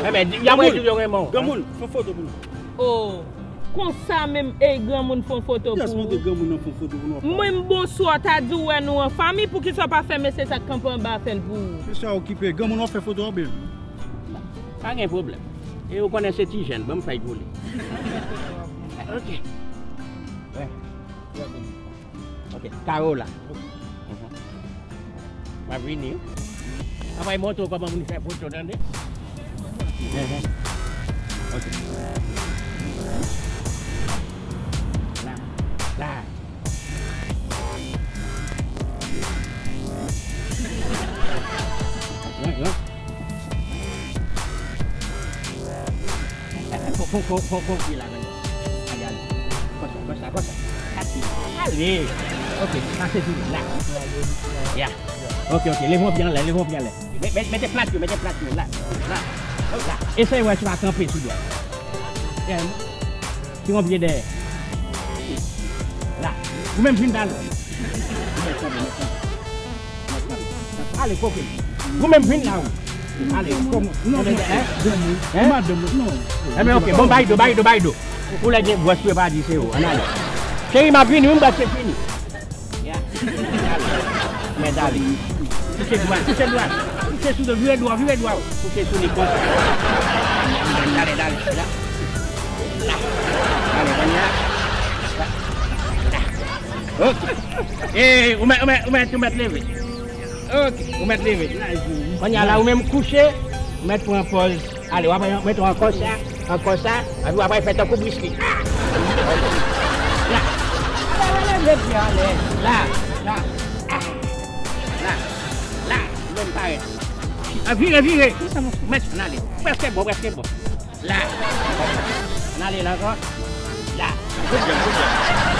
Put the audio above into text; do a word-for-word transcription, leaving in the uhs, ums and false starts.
Enben, y ap rejou yo renmen w. Granmoun, fè foto pou nou. Oh, konsa menm, ey, granmoun fè yon foto pou ou. Yes, mande granmoun nan fè yon foto pou nou. Menm bonswa, w ta di w wè nou an fanmi, poukisa w pa fè mesye sa k kanpe anba a fè l pou ou? Mesye a okipe, granmoun w ap fè foto a byen. Pa gen pwoblèm. E ou konnen se ti jèn, ban m fè l pou li. Ok. Wè. Ok, kare w la. Mhm. M ap vini. Apre montre w kòman moun fè foto, tande? Mhm. Ok. La. La. Wi, wi. Fon, fon, fon, fon, fon, fon, la, gade. Gade, gade. Konsa, konsa, konsa. Pase. Ale. Ok, pase sou li, la. Ya. Ok, ok, leve yon pye anlè, leve yon pye anlè. Mete, mete, mete plat yo, mete plat yo, la. La. La. Eseye wè si w pa kanpe sou dwèt. Ya. Tire yon pye dèyè. La. Ou menm vin dal. Ale, koke. Ou menm vin la, ou. Ale, kòman? Non, non, non, madanm, non. Enben, ok, bon, bay do, bay do, bay do. Ou lè gen gwòs, pe pa di se ou. Ann ale. Cheri, m ap vini, wi, m prèske fini. Ya. Ale. Mèt ale. Kouche dwat, kouche dwat. Kouche sou do, vire dwat, vire dwat. Kouche sou li konsa. Dale, dale. La. La. Dale, kounye a. La. La. Ok. E, ou mèt, ou mèt, ou mèt, ou mèt leve. Ok, ou mèt leve. Kounye a la, ou menm kouche, ou mèt pran pòz. Ale, w ap mete ankò sa, ankò sa, epi w ap fè tankou Bruce Lee. La. Ale, ale, ale, ale, ale. La, la. Ah. La, la. Ou menm parèt. Ah, vire, vire. Mèt, ann ale. Prèske bon, prèske bon. La. Ann ale la ankò. La. Good girl, good girl.